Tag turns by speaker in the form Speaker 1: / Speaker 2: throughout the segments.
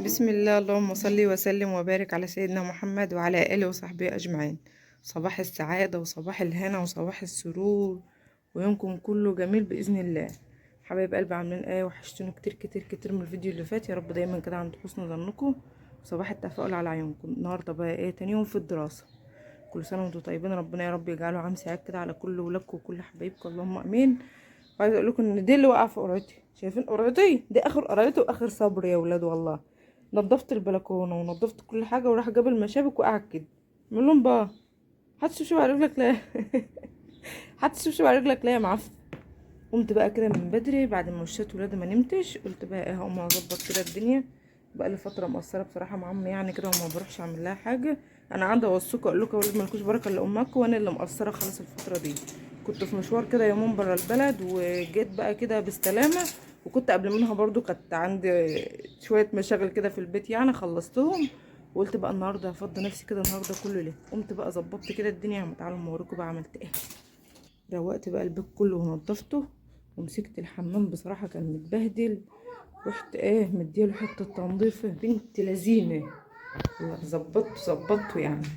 Speaker 1: بسم الله، اللهم صل وسلم وبارك على سيدنا محمد وعلى آله وصحبه أجمعين. صباح السعادة وصباح الهنا وصباح السرور، ويومكم كله جميل بإذن الله. حبايب قلبي عاملين ايه؟ وحشتوني كتير كتير كتير من الفيديو اللي فات. يا رب دايما كده عند حسن ظنكم وصباح التفاؤل على عيونكم. النهارده بقى ايه؟ تاني يوم في الدراسة. كل سنة وانتم طيبين، ربنا يا رب يجعله عام سعيد كده على كل ولادكم وكل حبايبكم، اللهم امين. وعايزه اقول لكم ان دي اللي وقع في قرعتي، شايفين قرعتي دي؟ اخر قرعتي واخر صبر يا ولاد والله. نضفت البلكونه ونضفت كل حاجة، وراح جاب المشابك وقعد كده. بقول لهم بقى حط شبشب على رجلك لا حط شبشب على رجلك لا يا معفن. قمت بقى كده من بدري بعد ما مشيت ولادي ما نمتش، قلت بقى ايه، هقوم اظبط كده الدنيا. بقى لي فترة مقصرة بصراحة مع امي يعني كده، وما بروحش اعمل لها حاجة. انا قاعدة اوصيكم اقول لكم يا ولاد مالكوش بركة الا امكم، وانا اللي مقصرة خالص الفترة دي. كنت في مشوار كده يومين بره البلد، وجيت بقى كده بالسلامة. وكنت قبل منها برضو كانت عندي شوية مشاغل كده في البيت يعني خلصتهم، وقلت بقى النهارده هفضي نفسي كده النهارده كله ليه. قمت بقى ظبطت كده الدنيا. تعالوا اما اوريكم بقى عملت ايه. روقت بقى البيت كله ونضفته، ومسكت الحمام بصراحة كان متبهدل. رحت ايه مديله حتة تنظيفه بنت لذينه، ظبطته ظبطته يعني،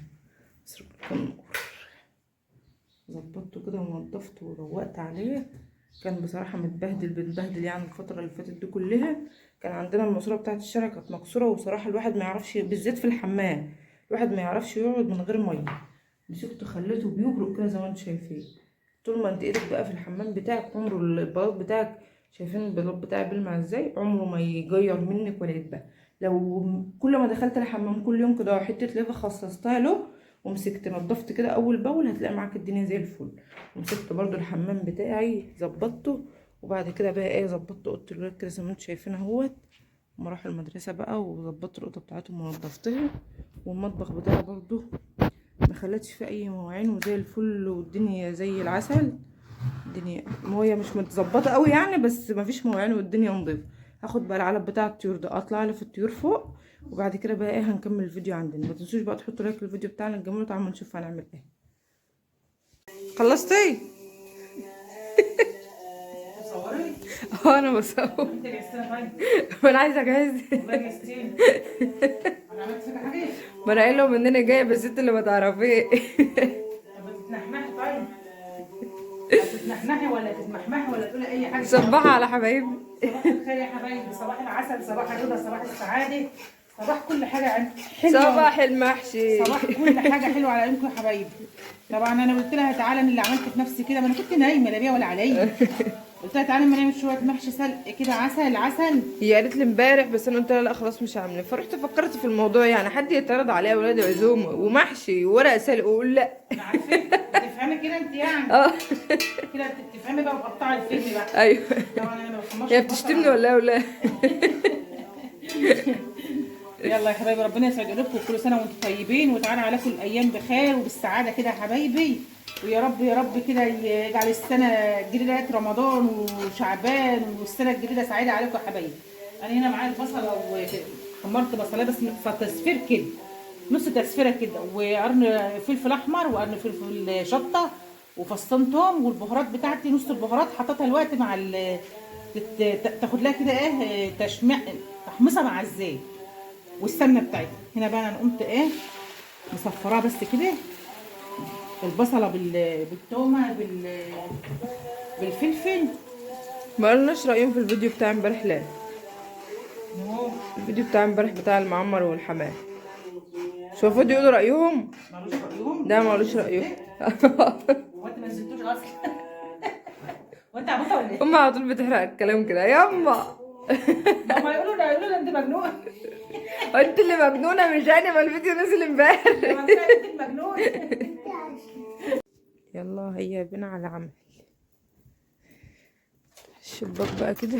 Speaker 1: ظبطته كده ونضفته وروقت عليه. كان بصراحة متبهدل بتبهدل يعني الفترة اللي فاتت دي كلها. كان عندنا الماسورة بتاعه الشارع كانت مكسورة، وصراحة الواحد ما يعرفش بالذات في الحمام، الواحد ما يعرفش يقعد من غير مية. مسكته خليته بيبرق كده زي ما انتم شايفين. طول ما انت ايدك بقى في الحمام بتاعك عمره البلاط بتاعك، شايفين البلاط بتاعي بيلمع ازاي، عمره ما يجير منك ولا يتبهدل. لو كل ما دخلت الحمام كل يوم كده حتة ليفه خصصتها له ومسكت نضفت كده اول باول، هتلاقي معاك الدنيا زي الفل. ومسكت برضو الحمام بتاعي ظبطته، وبعد كده بقى ايه ظبطت اوضة الولاد كده زي ما انتم شايفين اهوت. هما راحوا المدرسة بقى وظبطت الاوضة بتاعتهم ونضفتها، والمطبخ بتاعي برضو ما خلتش فيه اي مواعين وزي الفل، والدنيا زي العسل. الدنيا هي مش متظبطه قوي يعني، بس ما فيش مواعين والدنيا نظيفة. هاخد بقى العلب بتاع الطيور ده اطلع في الطيور فوق، وبعد كده بقى ايه هنكمل الفيديو عندنا. ما تنسوش بقى تحطوا like للفيديو بتاعنا الجميل، وتعالوا نشوف هنعمل ايه. خلصتي؟ اه انا بصور. ما انا عايزه اجهز. ما انا قايله لهم ان انا جاية، بس انت اللي ما تعرفيه.
Speaker 2: طب تتنحنحي؟ طيب تتنحنحي ولا تتمحمحي ولا تقولي اي حاجة؟
Speaker 1: صباح على حبايبي.
Speaker 2: صباح الخير يا حبايبي، صباح العسل، صباح الرضا، صباح السعادة، صباح كل حاجة حلوة،
Speaker 1: صباح المحشي،
Speaker 2: صباح كل حاجة حلوة على عينكم يا حبايبي. طبعا انا قلت لها تعالى، انا اللي عملت في نفسي كده، ما انا كنت نايمة لا بيا ولا عليا. قلت لها تعالى ما نعمل شوية محشي سلق كده عسل عسل.
Speaker 1: هي قالت لي امبارح، بس انا قلت لها لا خلاص مش هعمل. فرحت فكرت في الموضوع، يعني حد يتعرض عليا يا ولاد عزومة ومحشي وورق سلق واقول لا؟
Speaker 2: انا عارفه بتفهمي كده انت يعني. كده انت بتفهمي بقى ومقطعه الفيلم بقى.
Speaker 1: ايوه.
Speaker 2: طبعا انا ما بفهمش.
Speaker 1: هي بتشتمني ولا ايه ولا؟
Speaker 2: يلا يا حبايبي ربنا يسعد قلوبكم، وكل سنة وانتم طيبين، وتعالى عليكم الايام بخير وبالسعاده كده يا حبايبي. ويا رب يا رب كده يجعل السنة الجديدة رمضان وشعبان والسنة الجديدة سعيدة عليكم يا حبايبي. انا هنا معايا البصله وحمرت بصلايه بس تصفير كده، نص تصفيره كده، وقرن فلفل احمر وقرن فلفل شطه وفصلتهم، والبهارات بتاعتي نص البهارات حطيتها الوقت مع تاخد لها كده ايه تشميع تحميصه مع الزيت والسمنه بتاعتها. هنا بقى انا قمت ايه مصفراها بس كده البصله بالتومه بالفلفل.
Speaker 1: ما قلناش رايهم في الفيديو بتاع امبارح؟ لا الفيديو بتاع امبارح بتاع المعمر والحمام، شوفوا يقولوا رايهم.
Speaker 2: مالوش رايهم
Speaker 1: ده مالوش رايهم.
Speaker 2: هو انت ما نزلتوش اصلا؟ وانت عبيطه ولا ايه؟
Speaker 1: امي على طول بتحرق الكلام كده ياما.
Speaker 2: ما يقولوا لا، يقولوا انت مجنونة.
Speaker 1: انت اللي مجنونة مش انا، ما الفيديو نزل امبارح.
Speaker 2: انت المجنونة.
Speaker 1: يلا هيا بنا على عمل. الشباك بقى كده،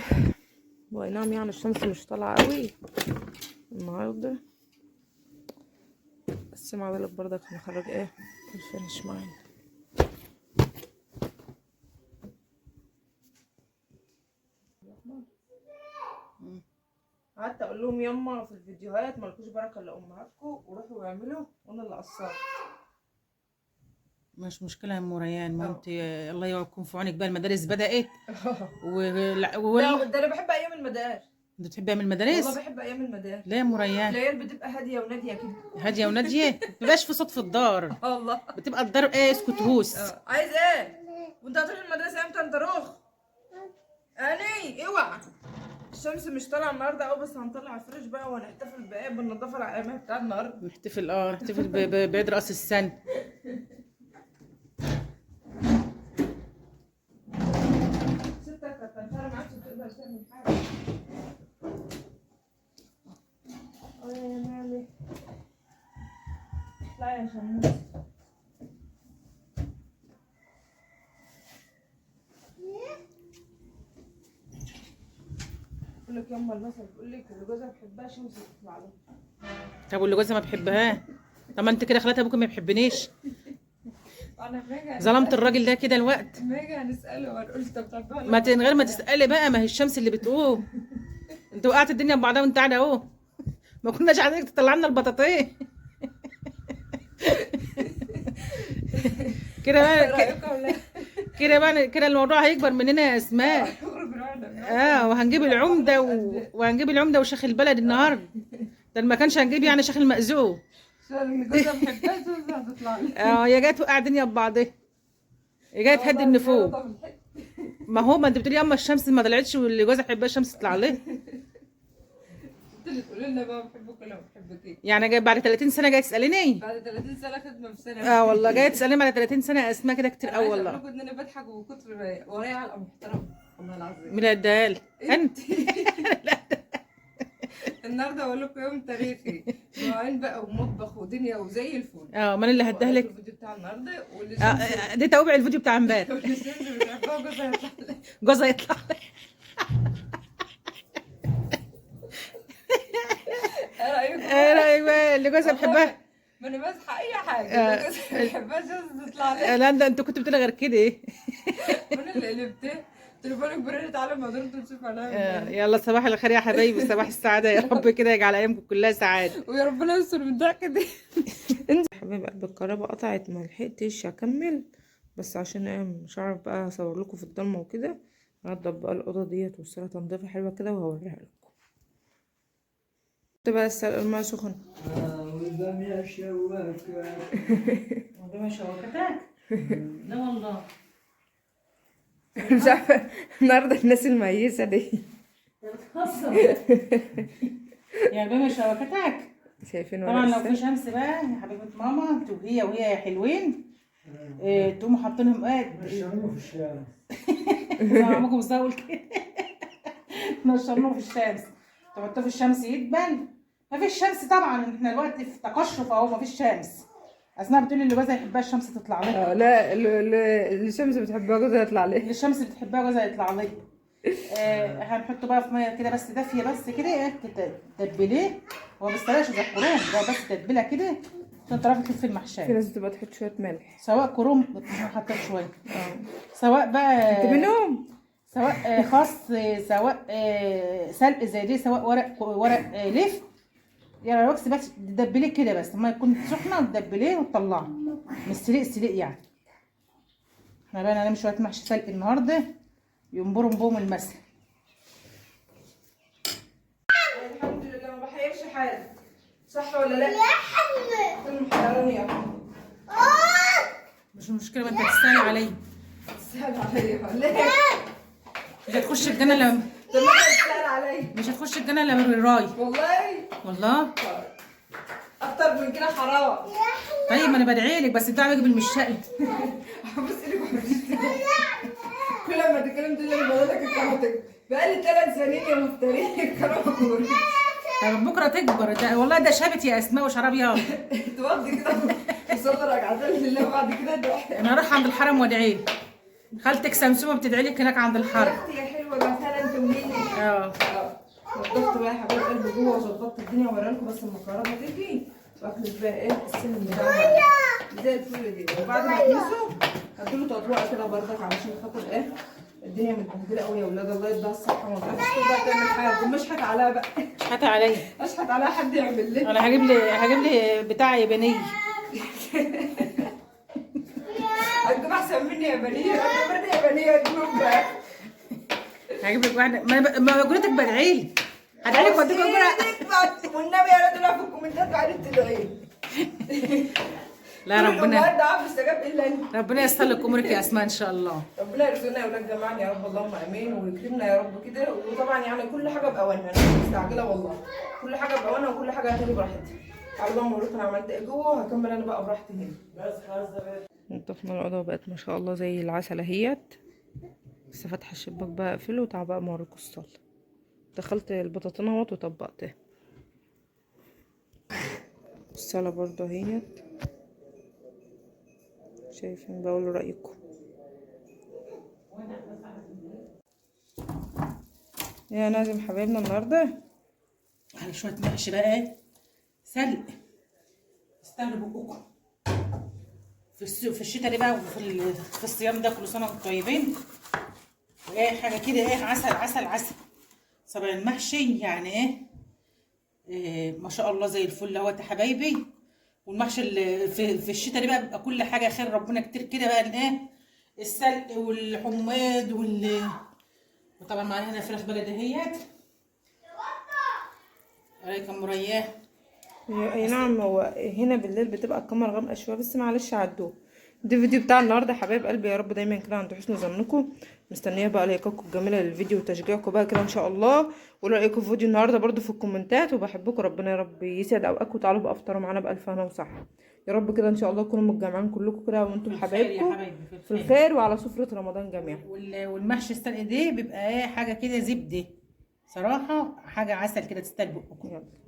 Speaker 1: واي نعم يعني الشمس مش طالعه قوي النهارده، بس مع ذلك برضك هنخرج ايه الفرش معانا. قعدت اقول لهم يما في الفيديوهات مالكوش بركة الا امهاتكم، وروحوا اعملوا، وانا اللي قصرت.
Speaker 2: مش مشكلة يا ام ريان، ما انت الله يكون في عونك بقى، المدارس بدات
Speaker 1: ده انا بحب ايام المدارس.
Speaker 2: انت بتحبي ايام المدارس؟
Speaker 1: والله بحب ايام المدارس.
Speaker 2: ليه يا ام ريان؟
Speaker 1: العيال بتبقى هادية وناديه كده.
Speaker 2: هادية وناديه؟ ما بتبقاش في صوت في الدار.
Speaker 1: والله
Speaker 2: بتبقى الدار ايه، اسكت هوس.
Speaker 1: عايز ايه؟ وانت هتروح المدرسة امتى انت روخ؟ اني اوعى. الشمس مش طالعه النهارده قوي، بس هنطلع الفرش بقى وهنحتفل بايه؟ بالنظافة العالمية بتاع النهارده.
Speaker 2: نحتفل نحتفل بعيد راس السنة.
Speaker 1: ستك كانت ما عادش تقدر تعمل حاجة. يا مالي اطلعي يا شموس. بقول لك يما المثل بيقول لك اللي جوزها بيحبها شمس تطلع له.
Speaker 2: طب واللي جوزها ما بيحبها؟ طب ما انت كده خلاتها ابوك ما بيحبنيش.
Speaker 1: انا
Speaker 2: ظلمت الراجل ده كده الوقت.
Speaker 1: ما اجي هنساله وهنقول انت بتحبها.
Speaker 2: ما من غير ما تسالي بقى، ما هي الشمس اللي بتقوم. انت وقعت الدنيا ببعضها وانت قاعدة اهو. ما كناش عايزينك تطلع لنا البطاطين. كده بقى كده بقى كده الموضوع هيكبر مننا يا اسماء. وهنجيب العمدة وهنجيب العمدة وشيخ البلد النهارده. ده ما كانش هنجيب يعني شيخ المأذون. يا جاية توقع الدنيا ببعضها. يا جاية تهدي النفوس. ما هو ما انت بتقولي اما الشمس ما طلعتش واللي جوزها بيحبها الشمس تطلع ليه؟
Speaker 1: انت اللي تقولي لنا بقى بحبك ولا ما بحبك.
Speaker 2: يعني جاي بعد 30 سنة جاية تساليني؟
Speaker 1: بعد 30 سنة خدمة في سنة.
Speaker 2: والله جاية تساليني بعد 30 سنة يا اسماء كده كتير قوي والله.
Speaker 1: انا ان انا بضحك وكتر ورايا علقه محترمه والله العظيم.
Speaker 2: مين اللي اداها لي؟ انت.
Speaker 1: النهارده اقول لكم يوم تاريخي، مواعين بقى ومطبخ ودنيا وزي الفل.
Speaker 2: ما انا اللي هديها لك
Speaker 1: الفيديو بتاع النهارده واللي
Speaker 2: دي توابع الفيديو بتاع امبارح.
Speaker 1: واللي الشمس بتحبها جوزها يطلع لك.
Speaker 2: جوزها يطلع لك.
Speaker 1: ايه
Speaker 2: رايك بقى اللي جوزها بحبها؟
Speaker 1: ما انا بصحى اي حاجة اللي جوزها بحبها الشمس تطلع لك.
Speaker 2: لا ده انت كنت بتقولي غير كده. ايه
Speaker 1: انا اللي قلبتها تليفونك برن تعالى ما قدرت تشوف عليا.
Speaker 2: يلا صباح الخير يا حبايبي، صباح السعادة يا رب كده يجعل ايامكم كلها سعادة
Speaker 1: ويا ربنا يستر من الضحكة دي.
Speaker 3: حبايب قلب الكهرباء قطعت، ما لحقتش اكمل، بس عشان ايه مش عارف بقى اصور لكم في الضلمة وكده. هنضف بقى الاوضة ديت والصاله تنظيفها حلوة كده وهوريها لكم. بقى السلق المية سخنة.
Speaker 4: والباميه شواكه.
Speaker 2: والباميه شواكتك؟ لا والله
Speaker 1: مش عارفه النهارده الناس الميسه دي
Speaker 2: بتهزر. يا باميه شواكتك.
Speaker 1: شايفين
Speaker 2: طبعا لو في شمس بقى يا حبيبه ماما انت وهي يا حلوين، تقوموا حاطينهم ايه
Speaker 4: نشرنوا في الشمس.
Speaker 2: ممكن بس اقول كده نشرنوه في الشمس، تحطوه في الشمس يدبل. مفيش شمس طبعا، احنا الوقت في تقشف اهو، مفيش شمس. اسماء بتقولي اللي جوزها يحبها الشمس تطلع لها.
Speaker 1: لا اللي الشمس بتحبها جوزها يطلع لها.
Speaker 2: اللي الشمس بتحبها جوزها يطلع لها. هنحطه بقى في مية كده بس دافيه بس كده، تتبليه. هو ما بيستريحش زي الكروم ده، بس تتبيله كده عشان تعرفي تلفي المحشيه.
Speaker 1: في ناس بتبقى تحط شوية ملح،
Speaker 2: سواء كروم حطيت شوية، سواء بقى
Speaker 1: انت منهم،
Speaker 2: سواء خس، سواء سلق زي دي، سواء ورق لف. يا روكس بس تدبليه كده، بس ما يكون سخنة تدبليه وتطلعه مش سليق سليق يعني. احنا بقى هنعمل شوية محشي سلق النهارده ينبرم بهم المثل.
Speaker 1: الحمد لله ما بحيرش حاجة، صح ولا لا؟ يا حبيبي محيراني يا
Speaker 2: مش مشكلة، ما انت تستاهل عليا.
Speaker 1: تستاهل عليا ولا ايه؟
Speaker 2: مش هتخش الجنة لما
Speaker 1: تستاهل عليا.
Speaker 2: مش هتخش الجنة الا بالراي.
Speaker 1: والله
Speaker 2: والله
Speaker 1: اكتر من كده حرام.
Speaker 2: طيب ما انا بدعي لك، بس الدعوة يجي بالمشقلب.
Speaker 1: بص لك كل ما تتكلم تقول لي انا بقول لك الكرامة بقالي 3 سنين يا مفترين الكرامة كبرت.
Speaker 2: طب بكره تكبر ده والله، ده شابت يا اسماء وشعرها ابيض.
Speaker 1: توضي كده وصلي ركعتين لله وبعد كده ادعي.
Speaker 2: انا هروح عند الحرم وادعي لك. خالتك سمسومه بتدعي لك هناك عند الحرم.
Speaker 1: اختي يا حلوة مثلا انت ومين. نضفت بقى يا حبايب قلبي جوه وظبطت الدنيا ووريها لكم، بس لما الكهرباء تيجي واكنس بقى ايه السلم بتاعها زي الفل دي. وبعد ما اكنسه هديله تطويقه كده بردك علشان خاطر ايه الدنيا متبهدله قوي يا ولاد. الله يديها الصحة، ما تعرفش بقى تعمل حاجة. ومش هات عليها بقى،
Speaker 2: مش هات عليا،
Speaker 1: اشحت عليها حد يعمل لي.
Speaker 2: انا هجيب لي بتاع يابانية.
Speaker 1: انتوا احسن مني يابانية، انا مني يابانية تجيب بقى.
Speaker 2: هجيب لك واحدة. ما جريتك بدعي لي. هدعي لك واديكم اجره.
Speaker 1: والنبي يا ريت في الكومنتات وعرفت تدعي.
Speaker 2: لا ربنا
Speaker 1: النهارده عم استجاب الا انت.
Speaker 2: ربنا ييسر لك امورك يا اسماء ان شاء الله.
Speaker 1: ربنا يرزقنا يا ولاد جماعة يا رب، اللهم امين، ويكرمنا يا رب كده. وطبعا يعني كل حاجة باوانها، انا مش مستعجلة والله، كل حاجة باوانها وكل حاجة هتيجي براحتها. تعالوا بقى اوريكم انا عملت ايه جوه، وهكمل انا بقى براحتي هنا.
Speaker 4: بس خلاص ده.
Speaker 3: نضفنا الأوضة وبقت ما شاء الله زي العسل اهيت. بس فاتحة الشباك بقى اقفله، وتعالوا بقى اوريكم الصالة. دخلت البطاطين اهوت وطبقتها. الصالة برضه اهيت، شايفين؟ بقول رأيكم يا نازم حبايبنا النهارده.
Speaker 2: على شوية محشي بقى سلق، استاهلوا بقكم في الشتاء دي بقى، وفي في الصيام ده. كل سنة وانتم طيبين. وايه حاجة كده، ايه عسل عسل عسل صبع المحشي يعني ايه ما شاء الله زي الفل اهوت يا حبايبي. والمحشي اللي في الشتاء دي بقى بيبقى كل حاجة خير ربنا كتير كده بقى، الايه السلق والحماد وطبعا معانا هنا فراخ بلدي اهيت. عليكم مرياه.
Speaker 3: اي نعم، هو هنا بالليل بتبقى الكاميرا غامقه شوية، بس معلش عدوه. ده الفيديو بتاع النهارده يا حبايب قلبي، يا رب دايما كده عند حسن ظنكم. مستنيه بقى لايكاتكم الجميلة للفيديو وتشجيعكم بقى كده ان شاء الله. وقولوا رايكم في فيديو النهارده برضو في الكومنتات. وبحبكم، ربنا يا رب يسعد اوقاتكم. تعالوا بقى افطروا معانا بالف هنا وصحة يا رب كده ان شاء الله. تكونوا متجمعين كلكم كده وانتم حبايبكم في الخير وعلى سفره رمضان جميعا.
Speaker 2: والمحشي السلق ده بيبقى ايه حاجة كده زبدة صراحة، حاجة عسل كده تستاهل بقكم.
Speaker 3: يلا.